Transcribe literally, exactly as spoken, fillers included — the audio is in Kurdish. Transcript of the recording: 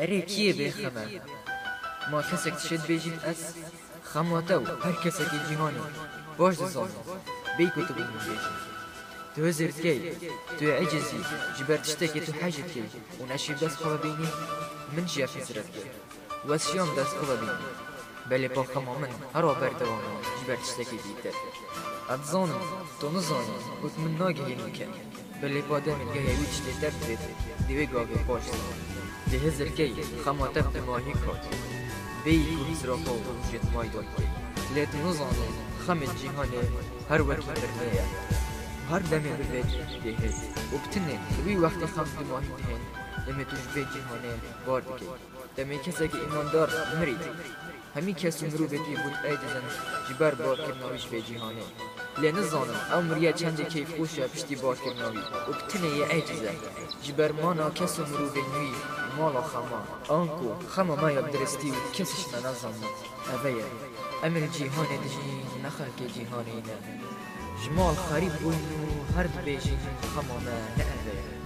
Erê, kî yê bêxem e? Ma kesek dişê dibêjît ez? Xema te û her kesekî cîhanê baş dizanin. Bêyî ku tu bi min bêjî. Tu hizir dikey, tu yê eciz î, ji ber tiştekê tu hej dikey û neşî bi dest xwe ve bînî, min jî ev hizire dike. Wez şiyam dest xwe ve bînî. Belê pa xema min hera berdewam e ji ber tiştekê dîtir. Ez dizanim, tu nizanî û tu min nagihî nûke. Belê pa demê gehê wî tiştê te bibêt, di wê gavê paş dizanî. Lê hizir key xema te bi dimahî kat. Bêyî ku hizira xwe û rojê dimahî de dikey. Lê tu nizanî, xemê cîhanê her wekî tirnê ye. Her demê bivêt dê hêt. Û bi tinê li wî wextê xem bi dimahî dihên, demê tu ji vê cîhanê bar dikey. Demê kesekî îmandar mirî, hemî kes û mirovê dî bût eciz in ji ber barkirina wî ji vê cîhanê. Lê nizanim ew miriye çendê keyfxweş e piştî barkirina wî û bi tinê yê eciz e. Ji ber mana kes û mirovên wî û mala xema. Anku xema me ya bi diristî û kesî ji me nezanî. Eve ye. Em ê li cîhanê dijîn, ne xelkê cîhanê ne. Ji mal xerîb bûn û her dibêjin xema me ne eve ye.